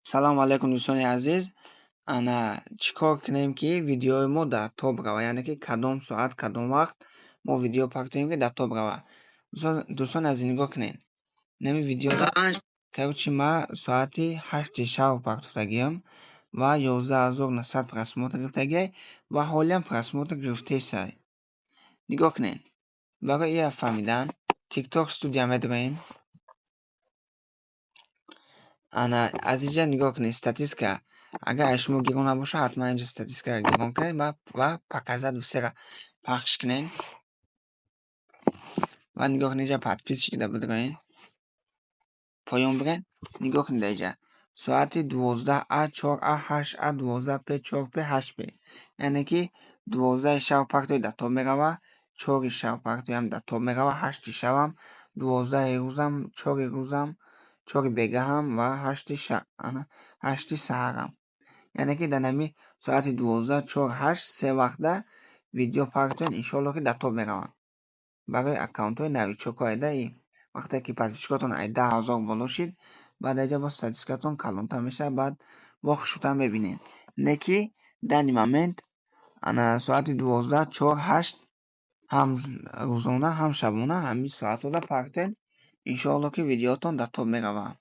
Салому алайкум, дӯстони азиз. Ана, чӣ кор кунем, ки видеои мо дар топ рава, яъне ки кадом соат, кадом вақт мо видео партоем, ки дар топ рава? Дӯстони азиз, нигоҳ кунед. Нами видеоро, короче, ма соати 8-и шаб партофтагиам ва 11 900 просмотр гирифтагиай ва ҳолиам просмотр гирифтесай. Нигоҳ кунед. Барои ия фаҳмидан TikTok Studio медроем. Ана, аз инҷа нигоҳ кунед, статистика. Агар аз шумо гирон набошад, ҳатман инҷа статистикаро гирон кунед ва «Показать все» ра пахш кунед. Ва нигоҳ кунед, инҷа «Подписчик» да бидроед. Поён биред. Нигоҳ кунед, дар инҷа соати 12 а, 4 а, 8 а, 12 п, 4 п, 8 п. Яъне ки 12-и шаб партои дар топ мерава, 4-и шаб партоям дар топ мерава, 8-и шабам, 12-и рӯзам, 4-и рӯзам, 4-и бегаҳам ва 8-и шаб, ана, 8-и саҳарам. Яъне ки дар ҳамин соати 12, 4, 8 се вақта видео партоед, иншоалло, ки дар топ мераванд. Барои аккаунтҳои новичок ҳо айда вақте ки подписчик отон ай 10 000 боло шид, баъд инҷа боз статистикатон калонтар мешавад, баъд бо хушрӯтар мебинед. Не ки данный момент, ана, соати 12, 4, 8 ҳам рӯзона, ҳам шабона ҳамин соатҳода партоед, иншоалло, ки видеоҳотон дар топ мераванд.